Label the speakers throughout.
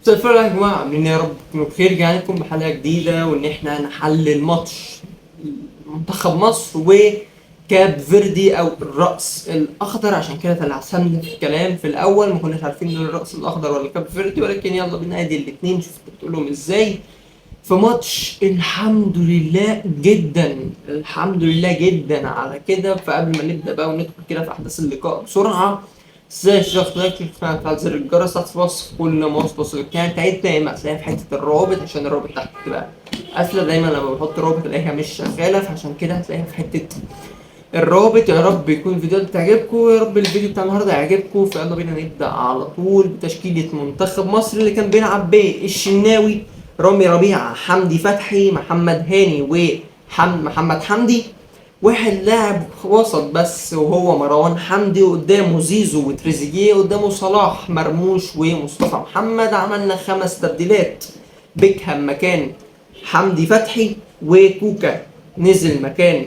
Speaker 1: مساء الفل يا جماعة، عاملين إيه؟ يا رب تكونوا بخير. جاي لكم بحلقة جديدة وإن إحنا نحلل ماتش منتخب مصر وكاب فيردي أو الرأس الأخضر. عشان كده تلعثمنا في الكلام في الأول، ما كناش عارفين إن الرأس الأخضر ولا كاب فيردي، ولكن يلا بينا ادي الاتنين. شوف بتقولهم إزاي في ماتش. الحمد لله جدا، الحمد لله جدا على كده. فقبل ما نبدأ بقى وندخل كده في أحداث اللقاء بسرعة، ازاي الشخص like تفعل زر الجرس تحت في وصف كل ما وصل القناة بتاعتنا، يا اما هتلاقيها في حتة الروابط، عشان الروابط تحت بتبقى قافلة دايما، لما بحط رابط الاقيها مش شغالة، فعشان كده هتلاقيها في حتة الرابط. يا رب يكون الفيديو بتعجبكم، يا رب الفيديو بتاع النهارده يعجبكم. فيلا بينا نبدأ على طول بتشكيلة منتخب مصر اللي كان بيلعب بالشناوي، رامي ربيعة، حمدي فتحي، محمد هاني، ومحمد حمدي. واحد لاعب وسط بس وهو مروان حمدي، قدامه زيزو وتريزيجيه، قدامه صلاح مرموش ومصطفى محمد. عملنا 5 تبديلات، بيكهام مكان حمدي فتحي، وكوكا نزل مكان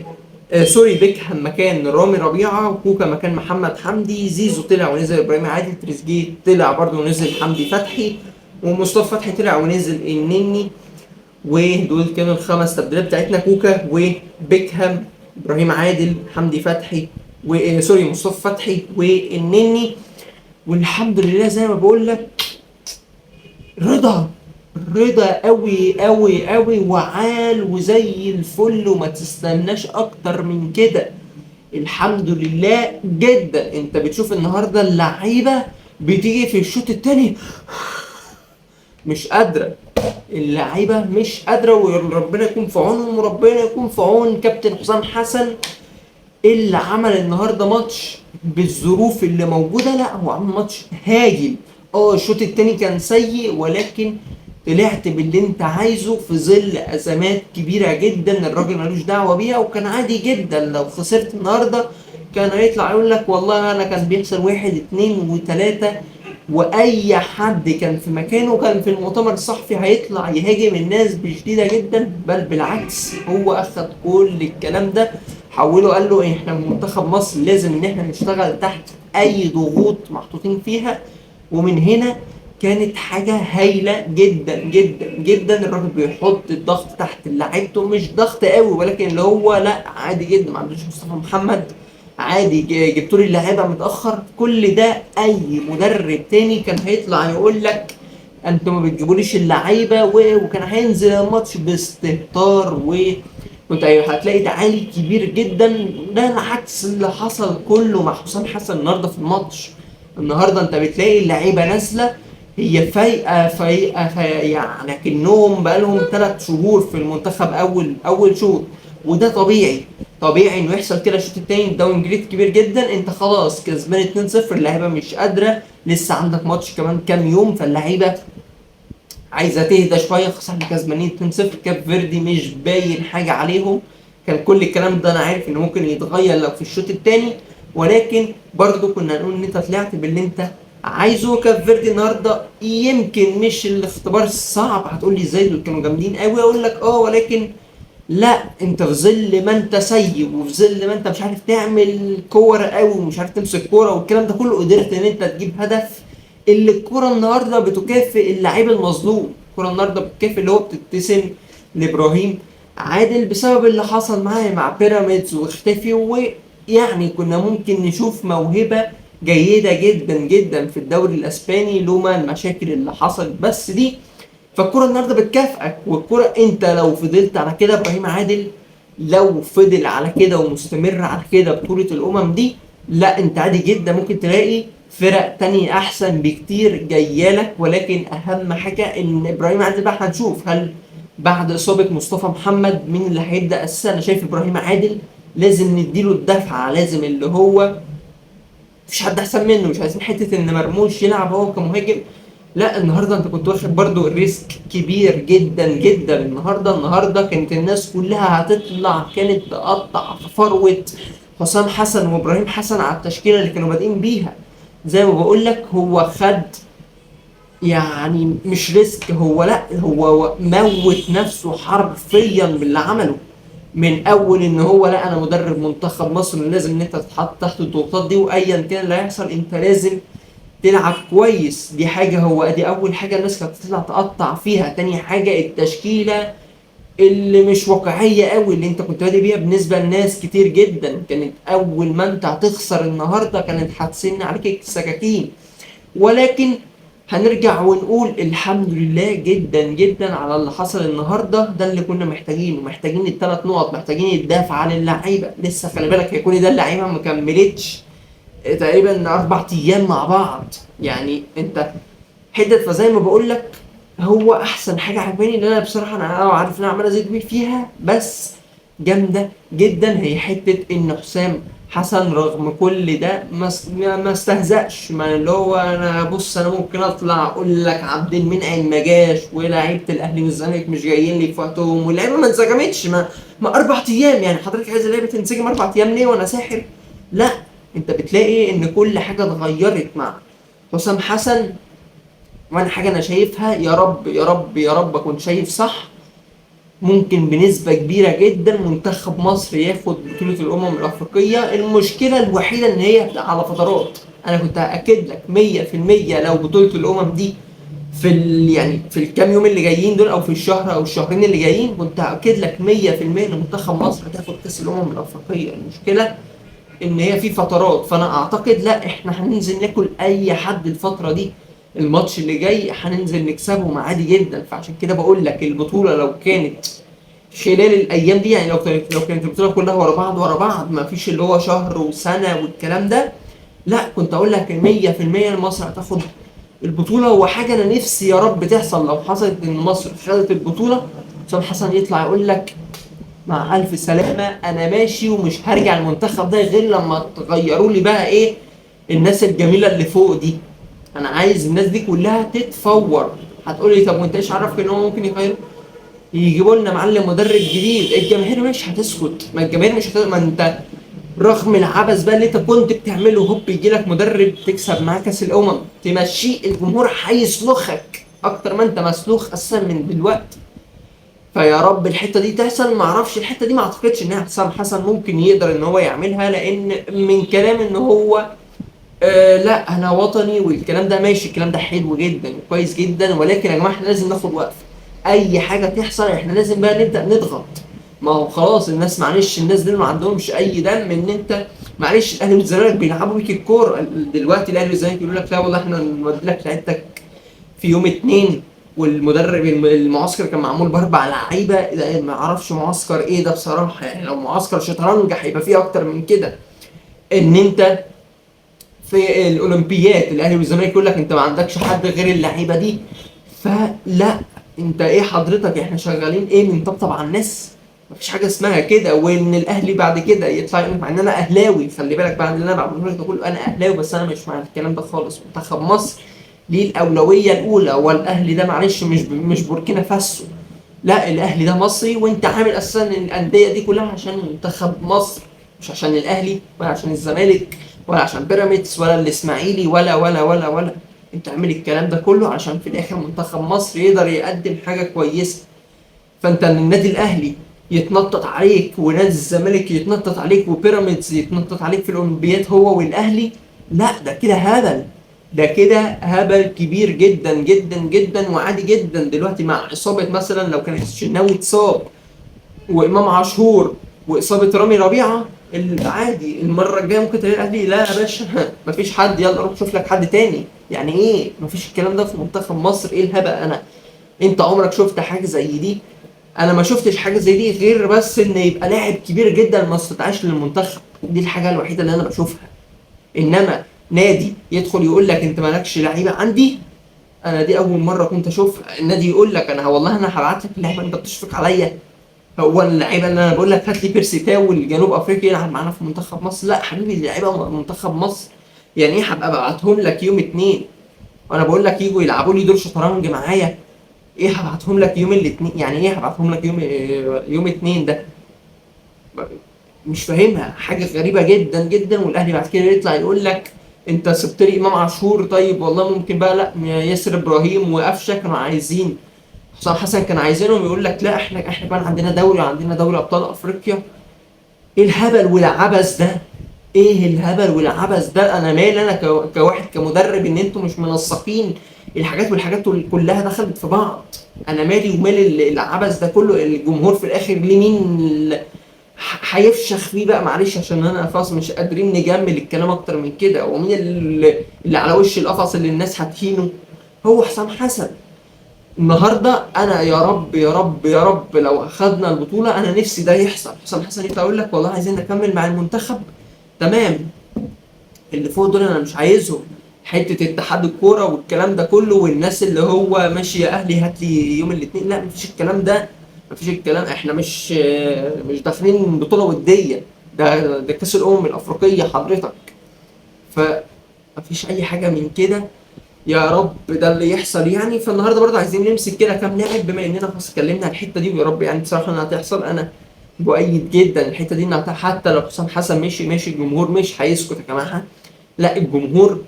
Speaker 1: sorry، بيكهام مكان رامي ربيعة، وكوكا مكان محمد حمدي، زيزو طلع ونزل ابراهيم عادل، تريزيجيه طلع برضه ونزل حمدي فتحي، ومصطفى فتحي طلع ونزل النني. ودول كانوا الخمس تبديلات بتاعتنا، كوكا وبيكهام، ابراهيم عادل، حمدي فتحي و sorry مصطفى فتحي والنني. والحمد لله زي ما بقول لك، رضا رضا قوي قوي قوي وعال وزي الفل، وما تستناش اكتر من كده. الحمد لله جدا. انت بتشوف النهارده اللعيبه بتيجي في الشوط الثاني مش قادره، اللعيبه مش قادره، وربنا يكون في عونهم، وربنا يكون في عون كابتن حسام حسن اللي عمل النهارده ماتش بالظروف اللي موجوده. لا هو عمل ماتش هايل. الشوط التاني كان سيء، ولكن طلعت باللي انت عايزه في ظل ازمات كبيره جدا الراجل ملوش دعوه بيها، وكان عادي جدا لو خسرت النهارده كان هيطلع يقول لك والله انا كان بيحصل 1 2 و3، واي حد كان في مكانه كان في المؤتمر الصحفي هيطلع يهاجم الناس بشديده جدا. بل بالعكس، هو اخد كل الكلام ده حوله، قال له احنا منتخب مصر لازم ان احنا نشتغل تحت اي ضغوط محطوطين فيها. ومن هنا كانت حاجة هايلة جدا جدا جدا. الراجل بيحط الضغط تحت لعيبته، مش ضغط قوي، ولكن اللي هو لا عادي جدا، ما عندوش مصطفى محمد عادي، جبتوا لي اللعيبه متاخر. كل ده اي مدرب تاني كان هيطلع يقول لك انتوا ما بتجيبوليش اللعيبه، وكان هينزل الماتش باستهتار، وكنت هتلاقي تعالي كبير جدا. ده العكس اللي حصل كله مع حسام حسن النهارده في الماتش. النهارده انت بتلاقي اللعيبه نازله هي فايقه فايقه، يعني كأنهم بقالهم 3 شهور في المنتخب اول شوط، وده طبيعي، طبيعي انه يحصل كده. الشوط التاني downgrade كبير جدا، انت خلاص كسبان 2-0، اللعيبه مش قادره، لسه عندك ماتش كمان كام يوم، فاللعيبه عايزه تهدى شويه، خلاص احنا كسبانين 2-0. كاب فيردي مش باين حاجه عليهم، كان كل الكلام ده انا عارف انه ممكن يتغير لو في الشوط التاني، ولكن برضو كنا هنقول ان انت طلعت باللي انت عايزه. كاب فيردي النهارده يمكن مش الاختبار الصعب، هتقول لي ازاي دول كانوا جامدين قوي، اقول لك ولكن لا، انت في ظل ما انت سيء، وفي ظل ما انت مش عارف تعمل كور قوي، ومش عارف تمسك كوره والكلام ده كله، قدرت ان انت تجيب هدف. اللي الكوره النهارده بتكافئ اللعيب المظلوم، الكوره النهارده بتكافئ اللي هو بتبتسم لابراهيم عادل بسبب اللي حصل معاه مع بيراميدز واختفي، ويعني كنا ممكن نشوف موهبه جيده جدا جدا في الدوري الاسباني لوما المشاكل اللي حصلت بس دي. فالكرة النهارده بتكافئك، والكرة انت لو فضلت على كده، ابراهيم عادل لو فضل على كده ومستمر على كده بطولة الأمم دي، لا انت عادي جدا ممكن تلاقي فرق تانية أحسن بكتير جاية لك. ولكن أهم حاجة إن إبراهيم عادل بقى هنشوف هل بعد إصابة مصطفى محمد مين اللي هيبدأ أساسا. أنا شايف إبراهيم عادل لازم نديله الدفعة، لازم اللي هو مفيش حد أحسن منه، مش عايزين حتة إن مرموش يلعب هو كمهاجم. لا النهارده انت كنت واخد برضو risk كبير جدا جدا. النهارده كانت الناس كلها هتطلع كانت تقطع في فروه حسام حسن وابراهيم حسن على التشكيله اللي كانوا بادئين بيها. زي ما بقول لك هو خد يعني مش risk، هو لا هو موت نفسه حرفيا باللي عمله من اول ان هو لا انا مدرب منتخب مصر، لازم ان انت تتحط تحت الضغوطات دي، وايا كان اللي هيحصل انت لازم تلعب كويس. دي حاجة، هو ادي اول حاجة الناس كانت تطلع تقطع فيها. تاني حاجة التشكيلة اللي مش واقعية قوي اللي انت كنت بادئ بيها بالنسبة لناس كتير جدا، كانت اول ما انت هتخسر النهاردة كانت هتسن عليك السكاكين. ولكن هنرجع ونقول الحمد لله جدا جدا على اللي حصل النهارده، ده اللي كنا محتاجينه، محتاجين الثلاث نقط، محتاجين الدافع عن اللعيبة. لسه خلي بالك هي كل ده اللعيبة ما كملتش تقريبا 4 ايام مع بعض، يعني انت حتة. فزي ما بقول لك هو احسن حاجة عجباني ان انا بصراحة انا عارف ان انا عمال ازيد فيها بس جامدة جدا، هي حتة ان حسام حسن رغم كل ده ما استهزأش، ما اللي هو انا بص انا ممكن اطلع اقول لك عبد المنعم ما جاش ولاعيبه الاهلي والزمالك مش جايين لي في وقتهم واللعيبة ما انسجمتش، ما 4 ايام، يعني حضرتك عايز اللعيبة تنسجم 4 ايام ليه وانا ساحر؟ لا، انت بتلاقي ان كل حاجة اتغيرت مع حسام حسن. وانا حاجة انا شايفها، يا رب يا رب يا رب اكون شايف صح، ممكن بنسبة كبيرة جدا منتخب مصر ياخد بطولة الأمم الأفريقية. المشكلة الوحيدة إن هي على فترات، أنا كنت هأكد لك 100% لو بطولة الأمم دي في يعني في الكام يوم اللي جايين دول أو في الشهر أو الشهرين اللي جايين، كنت هأكد لك 100% إن منتخب مصر هتاخد كأس الأمم الأفريقية. المشكلة إن هي في فترات، فأنا أعتقد لا إحنا هننزل ناكل أي حد الفترة دي، الماتش اللي جاي هننزل نكسبهم عادي جدا. فعشان كده بقول لك البطولة لو كانت خلال الايام دي، يعني لو كانت البطولة كلها ورا بعض ورا بعض، ما فيش اللي هو شهر وسنة والكلام ده، لا كنت اقول لك 100% مصر هتاخد البطولة. وحاجه انا نفسي يا رب تحصل، لو حصلت ان مصر خدت البطولة، حسام حسن يطلع يقول لك مع الف سلامه انا ماشي ومش هرجع المنتخب ده غير لما تغيروا لي بقى ايه الناس الجميلة اللي فوق دي، انا عايز الناس دي كلها تتفور. هتقولي طب وانت ايش عرفك ان هو ممكن يغيروا؟ يجيبوا لنا معلم مدرب جديد، الجماهير مش هتسكت، ما الجماهير مش هتسكت. ما انت رغم العبث بقى اللي انت كنت بتعمله، هوب يجي لك مدرب تكسب معاه كاس الامم تمشيه، الجمهور هيسلخك اكتر ما انت مسلوخ اساسا من دلوقتي. فيا رب الحتة دي تحصل. ما اعرفش الحتة دي، ما اعتقدش ان حسام حسن ممكن يقدر ان هو يعملها، لان من كلام ان هو لا انا وطني والكلام ده ماشي، الكلام ده حلو جدا وكويس جدا، ولكن يا جماعة احنا لازم ناخد وقفه، اي حاجة تحصل احنا لازم بقى نبدا نضغط. ما هو خلاص الناس معلش، الناس دول ما عندهمش اي دم، ان انت معلش الاهلي والزمالك بيلعبوا بيك الكورة دلوقتي، الاهلي والزمالك يقولوا لك لا والله احنا نودي لك لعيبتك في يوم 2، والمدرب المعسكر كان معمول ب4 لعيبة، ده ما اعرفش معسكر ايه ده بصراحة، يعني لو معسكر شطرنج هيبقى فيه اكتر من كده. ان انت في الاولمبيات الاهلي والزمالك يقول لك انت ما عندكش حد غير اللعيبة دي، فلا انت ايه حضرتك، احنا شغالين ايه من طبطب على الناس؟ مفيش حاجة اسمها كده. وان الاهلي بعد كده يطلع يقول مع ان انا اهلاوي، خلي بالك بعد اللي انا بعمله لك ده كله انا اهلاوي، بس انا مش مع الكلام ده خالص. منتخب مصر ليه الاولوية الاولى، والاهلي ده معلش مش بوركينا فاسو، لا الاهلي ده مصري، وانت عامل اساسا الاندية دي كلها عشان منتخب مصر، مش عشان الاهلي ولا عشان الزمالك ولا عشان بيراميدز ولا الاسماعيلي ولا ولا ولا ولا. انت عامل الكلام ده كله عشان في الاخر منتخب مصر يقدر يقدم حاجة كويسة. فانت ان النادي الاهلي يتنطط عليك ونادي الزمالك يتنطط عليك وبيراميدز يتنطط عليك في الاولمبياد هو والاهلي، لا ده كده هبل، ده كده هبل كبير جدا جدا جدا وعادي جدا. دلوقتي مع اصابه مثلا لو كان الشناوي اتصاب وامام عاشور واصابه رامي ربيعة، العادي المرة الجاية ممكن تلاقي الاهلي لا يا باشا مفيش حد، يلا روح شوف لك حد تاني. يعني ايه مفيش الكلام ده في منتخب مصر؟ ايه الهبل؟ انت عمرك شفت حاجة زي دي؟ انا ما شفتش حاجة زي دي غير بس ان يبقى لاعب كبير جدا ما استدعاش للمنتخب، دي الحاجة الوحيدة اللي انا بشوفها. انما نادي يدخل يقول لك انت مالكش لعيبة عندي، انا دي اول مرة كنت اشوف النادي يقول لك انا والله انا هبعت لك اللعيبة، انت بتشفق عليا؟ هو اللعيبة اللي انا بقول لك هات لي بيرسي تاو الجنوب افريقيا يلعب معانا في منتخب مصر، لا حبيبي دي لعيبة منتخب مصر، يعني ايه هبقى ببعتهم لك يوم 2 وانا بقول لك يجوا يلعبوا لي دور شطرنج معايا؟ ايه هبعتهم لك يوم الاثنين؟ يعني ايه هبعتهم لك يوم 2 ده؟ مش فاهمها، حاجة غريبة جدا جدا. والاهلي بعد كده يطلع يقول لك انت سبت لي امام عاشور، طيب والله ممكن بقى لا ياسر ابراهيم وقفشه كانوا عايزين، حسام حسن كان عايزينهم، يقول لك لا احنا كمان عندنا دوري وعندنا دوري ابطال افريقيا. ايه الهبل والعبث ده؟ ايه الهبل والعبث ده؟ انا مالي انا كواحد كمدرب ان انتوا مش منسقين الحاجات والحاجات كلها دخلت في بعض. انا مالي ومال العبث ده كله؟ الجمهور في الاخر ليه مين هيفشخ فيه بقى؟ معلش عشان انا خلاص مش قادرين نجمل الكلام اكتر من كده. ومين اللي على وش القفص اللي الناس هتهينه؟ هو حسام حسن. النهارده انا يا رب يا رب يا رب لو اخدنا البطولة انا نفسي ده يحصل. حسام حسن يطلع يقول لك والله عايزين نكمل مع المنتخب، تمام، اللي فوق دول انا مش عايزهم، حتة اتحاد الكورة والكلام ده كله والناس اللي هو ماشي يا اهلي هات لي يوم الاثنين، لا مفيش الكلام ده، مفيش الكلام. احنا مش داخلين بطوله وديه، ده كاس الامم الافريقية حضرتك، فمفيش اي حاجة من كده. يا رب ده اللي يحصل يعني. فالنهارده برضه عايزين نمسك كده كام لاعب، بما اننا خلاص اتكلمنا على الحتة دي، ويا رب يعني بصراحة انها هتحصل. انا بؤيد جدا الحتة دي انها حتى لو حسام حسن مشي ماشي، الجمهور مش هيسكت يا جماعة. لا الجمهور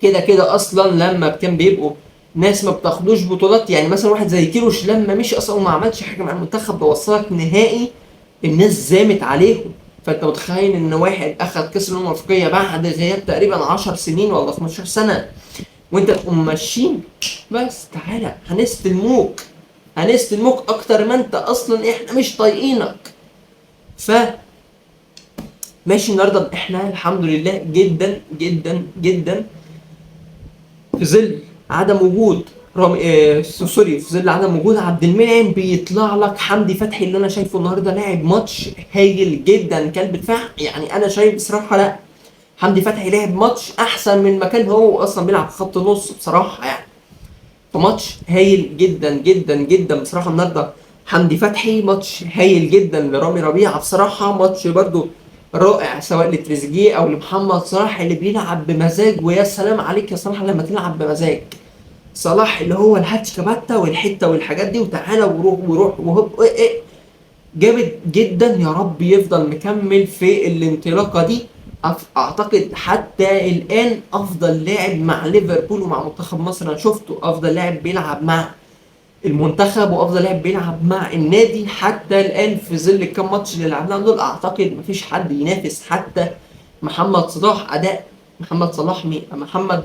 Speaker 1: كده كده اصلا لما كان بيبقوا ناس ما بتاخدوش بطولات، يعني مثلا واحد زي كيروش لما مشي اصلا وما عملش حاجة مع المنتخب ده وصلك نهائي، الناس زامت عليهم. فانت متخيل ان واحد اخد كاس الامم الافريقية بعد غياب تقريبا 10 سنين ولا 15 سنة وانت تقوم ماشيين، بس تعالى هنستلموك، هنستلموك اكتر ما انت اصلا احنا مش طايقينك. ف ماشي النهارده احنا الحمد لله جدا جدا جدا في ظل عدم وجود رامي sorry، في ظل عدم وجود عبد المنعم بيطلع لك حمدي فتحي اللي انا شايفه النهارده لاعب ماتش هايل جدا كلب دفاع. يعني انا شايف بصراحة لا حمدي فتحي لعب ماتش احسن من مكان هو اصلا بيلعب خط نص بصراحة، يعني في ماتش هايل جدا جدا جدا بصراحة النهارده حمدي فتحي. ماتش هايل جدا لرامي ربيعة بصراحة، ماتش برده رائع سواء لتريزيجيه او لمحمد صلاح اللي بيلعب بمزاج. ويا سلام عليك يا صلاح لما تلعب بمزاج. صلاح اللي هو الهاتشكاباتا والحتة والحاجات دي وتعالى وروح وروح وهوب ايه ايه، جامد جدا. يا رب يفضل مكمل في الانطلاقة دي. اعتقد حتى الان افضل لاعب مع ليفربول ومع منتخب مصر انا شفته، افضل لاعب بيلعب مع المنتخب وافضل لاعب بيلعب مع النادي حتى الان في ظل الكام ماتش اللي لعبناهم دول. اعتقد مفيش حد ينافس حتى محمد صلاح. اداء محمد صلاح محمد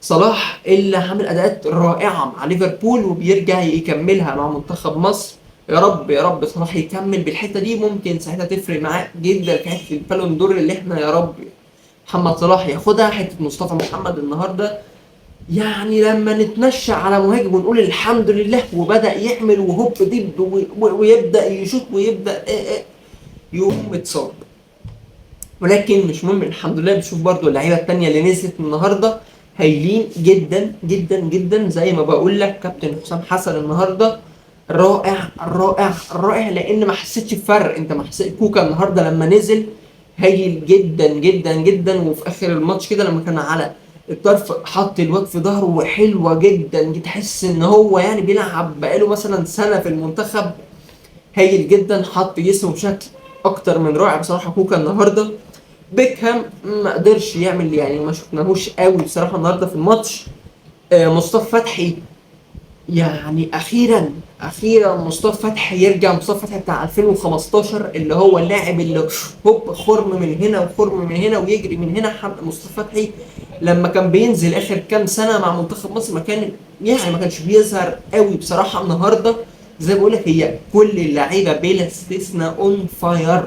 Speaker 1: صلاح اللي عامل اداءات رائعة مع ليفربول وبيرجع يكملها مع منتخب مصر. يا رب يا رب صلاح يكمل بالحتة دي، ممكن ساعتها تفرق معاه جدا في حتة البالون دور اللي احنا يا رب محمد صلاح ياخدها. حتة مصطفى محمد النهارده يعني لما نتمشى على مهاجم ونقول الحمد لله وبدا يعمل وهوب دب ويبدا يشوط ويبدا يقوم متصاب، ولكن مش مهم الحمد لله. بنشوف برضو اللعيبة التانية اللي نزلت النهارده هايلين جدا جدا جدا. زي ما بقول لك كابتن حسام حسن النهارده رائع رائع رائع، لان ما حسيتش بفرق. انت ما حسيت كوكا النهارده لما نزل هايل جدا جدا جدا، وفي اخر الماتش كده لما كان على الطرف حط الواد في ظهره وحلوه جدا، تحس ان هو يعني بيلعب بقاله مثلا سنة في المنتخب. هايل جدا، حط جسمه بشكل اكتر من رائع بصراحة كوكا النهارده. بيكهام ما قدرش يعمل، يعني ما شفناهوش قوي بصراحة النهارده في الماتش. مصطفى فتحي يعني اخيرا اخيرا مصطفى فتحي يرجع، مصطفى فتحي بتاع 2015 اللي هو اللاعب اللي هوب خرم من هنا وخرم من هنا ويجري من هنا. مصطفى فتحي لما كان بينزل اخر كام سنة مع منتخب مصر ما كان يعني ما كانش بيظهر قوي بصراحة. النهارده زي ما بقول لك هي كل اللعيبة بلا استثناء on fire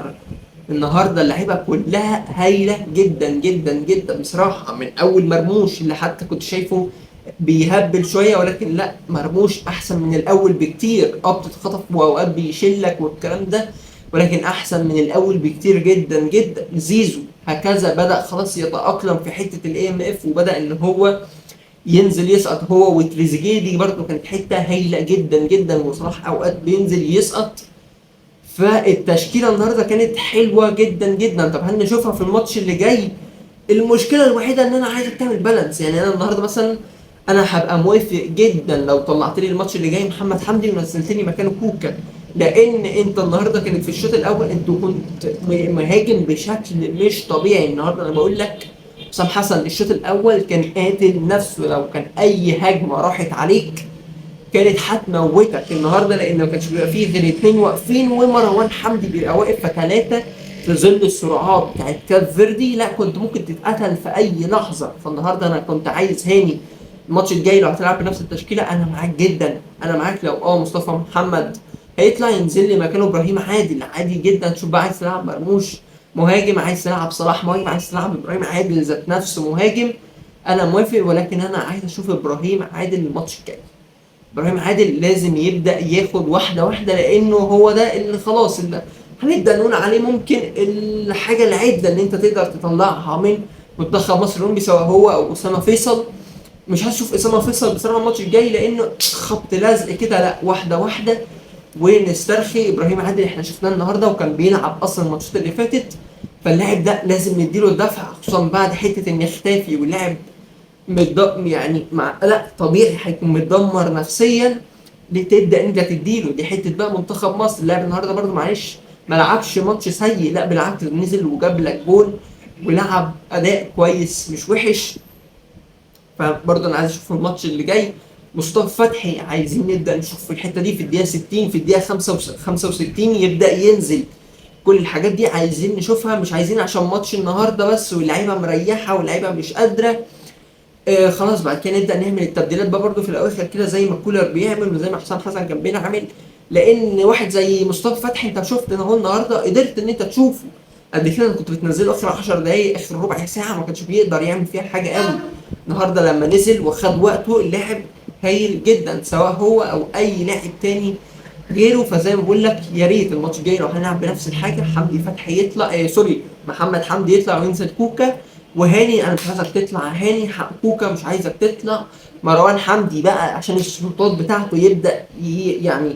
Speaker 1: النهارده، اللعيبة كلها هايلة جدا جدا جدا بصراحة، من اول مرموش اللي حتى كنت شايفه بيهبل شوية، ولكن لا مرموش احسن من الاول بكتير. بتتخطف واوقات بيشلك والكلام ده، ولكن احسن من الاول بكتير جدا جدا. زيزو هكذا بدا خلاص يتاقلم في حتة ال AMF، وبدا ان هو ينزل يسقط هو وتريزيجيه، دي برده كانت حتة هايلة جدا جدا، وصلاح اوقات بينزل يسقط. فالتشكيله النهارده كانت حلوة جدا جدا. طب هل نشوفها في الماتش اللي جاي؟ المشكلة الوحيدة ان انا عايزك تعمل balance. يعني انا النهارده مثلا انا هبقى موافق جدا لو طلعت لي الماتش اللي جاي محمد حمدي ونزلت لي مكانه كوكا، لان انت النهارده كانت في الشوط الاول انت كنت مهاجم بشكل مش طبيعي. النهارده انا بقول لك حسام حسن الشوط الاول كان قاتل نفسه، لو كان اي هجمة راحت عليك كانت هتموتك النهارده، لان ما كانش بيبقى فيه غير 2 واقفين ومروان حمدي بيبقى واقف، فثلاثة في ظل السرعات بتاعت كاب فيردي، لا كنت ممكن تتقتل في اي لحظة. فالنهارده انا كنت عايز هاني الماتش الجاي لو هتلعب بنفس التشكيلة انا معاك جدا، انا معاك. لو مصطفى محمد هيطلع ينزل لي مكانه ابراهيم عادل، عادي جدا. شوف بقى، عايز تلعب مرموش مهاجم، عايز تلعب صلاح مهاجم، عايز تلعب ابراهيم عادل ذات نفسه مهاجم، انا موافق. ولكن انا عايز اشوف ابراهيم عادل الماتش الجاي. ابراهيم عادل لازم يبدا ياخد واحدة واحدة، لانه هو ده اللي خلاص اللي هنبدا نقول عليه ممكن الحاجة العدله اللي انت تقدر تطلعها من منتخب مصر الاولمبي، سواء هو او اسامة فيصل. مش هشوف اسامة فيصل بصراحة الماتش الجاي لانه خبط لزق كده، لا واحدة واحدة ونسترخي. ابراهيم عادل احنا شفناه النهارده وكان بيلعب اصلا الماتشات اللي فاتت، فاللاعب ده لازم نديله الدفع، خصوصا بعد حتة ان يختفي واللاعب يعني مع لا طبيعي هيكون متدمر نفسيا، ليه تبدا انت تديله دي حتة بقى. منتخب مصر اللاعب النهارده برده معلش ما لعبش ماتش سيء، لا بالعكس نزل وجاب لك جول ولعب اداء كويس مش وحش. فبرضه انا عايز اشوف الماتش اللي جاي مصطفى فتحي، عايزين نبدا نشوف في الحتة دي في الدقيقة 60، في الدقيقة 65 يبدا ينزل. كل الحاجات دي عايزين نشوفها، مش عايزين عشان ماتش النهارده بس واللعيبة مريحه واللعيبة مش قادرة. خلاص بعد كده نبدا نعمل التبديلات بقى برضه في الاواخر كده زي ما كولر بيعمل وزي ما حسام حسن كان بيعمل. لان واحد زي مصطفى فتحي انت شفت ان هو النهارده قدرت ان انت تشوفه قبل كده، كنت بتنزله اخر 10 دقايق اخر ربع ساعة ما كانش بيقدر يعمل فيها حاجة قوي. النهارده لما نزل وخد وقته اللاعب هايل جدا، سواء هو او اي لاعب تاني غيره. فزي ما بقول لك يا ريت الماتش الجاي لو هنلعب بنفس الحاجة حمدي فتحي يطلع، sorry محمد حمدي يطلع وينزل كوكا، وهاني انا مش عايزك تطلع، هاني كوكا مش عايزك تطلع، مروان حمدي بقى عشان الشوطات بتاعته يبدا يعني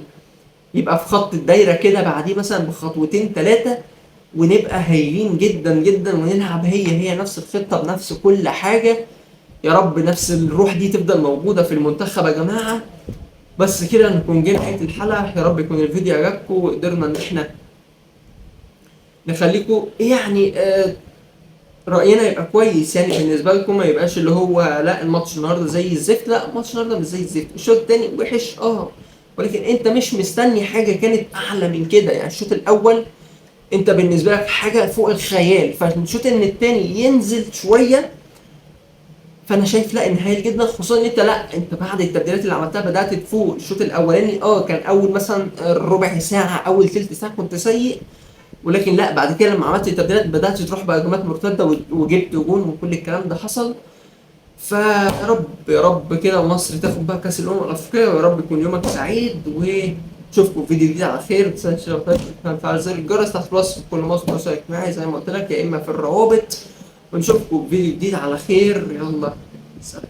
Speaker 1: يبقى في خط الدايرة كده بعديه مثلا بخطوتين 3، ونبقى هايلين جدا جدا ونلعب هي نفس الخطة بنفس كل حاجة. يا رب نفس الروح دي تفضل موجودة في المنتخب يا جماعة. بس كده نكون جينا نهاية الحلقة، يا رب يكون الفيديو عجبكم وقدرنا ان احنا نخليكم يعني راينا يبقى كويس يعني بالنسبة لكم، ما يبقاش اللي هو لا الماتش النهارده زي الزفت، لا الماتش النهارده مش زي الزفت، الشوط الثاني وحش ولكن انت مش مستني حاجة كانت اعلى من كده. يعني الشوط الاول انت بالنسبة لك حاجة فوق الخيال، فالشوط ان الثاني ينزل شوية، فانا شايف لا ان هايل جدا، خصوصا ان انت لا انت بعد التبديلات اللي عملتها بدات تفوق. الشوط الاولاني كان اول مثلا ربع ساعة اول ثلث ساعة كنت سيء، ولكن لا بعد كده لما عملت التبديلات بدات تروح بهجمات مرتدة وجبت جون وكل الكلام ده حصل. فيا رب يا رب كده مصر تاخد بقى كاس الامم الافريقية، ويا رب يكون يومك سعيد، ونشوفكم في فيديو جديد على خير. متنساش تفعل زر الجرس تحت الوصف في كل مواقع التواصل الاجتماعي زي ما قلت لك، يا اما في الروابط. ونشوفكم في فيديو جديد على خير، يلا سلام.